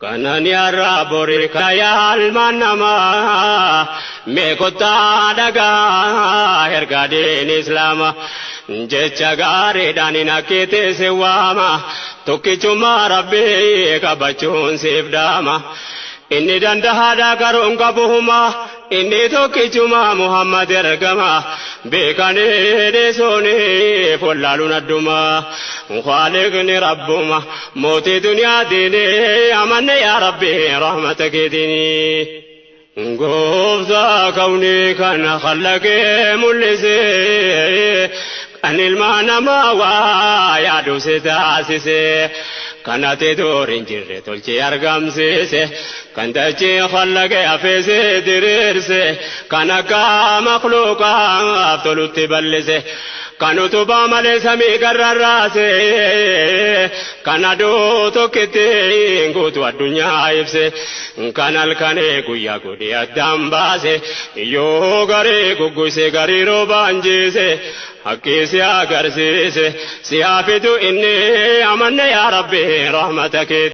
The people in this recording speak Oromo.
Kanani har'a bori kaya ilmaan namaa mee kottaa dhagaa ergaa diin islaama jecha gaariidhaan hin akkiitti si waama tokkichummaa rabbii qabachuun siif dhaama. Inni dandahaadha garuun qabu huma inni tokkichuma Muhammad ergama beekanii dhiisuuniif wallaaluun adduma Khaaliqni rabbuma mootii duniyaa diinii amanne yaa rabbi rahmata keetinii. Gooftaa kawnii kana khallaqee mul'isee kan ilma namaa waa yaadu si taasise kan ati dur hin jirre tolchee argamsiise kan dachee khallaqee hafeese diriirse kan akka makhluuqaaf tolutti bal'ise kan utubaa malee samii garrarraase kan aduu tokkitti guutuu addunyaa ibse kan halkanii guyyaa godhee addaan baase yoo garii gugguse garii roobaan jiise haqqii si agarsiise si haa fidu inni amanne yaa rabbi rahmata kee.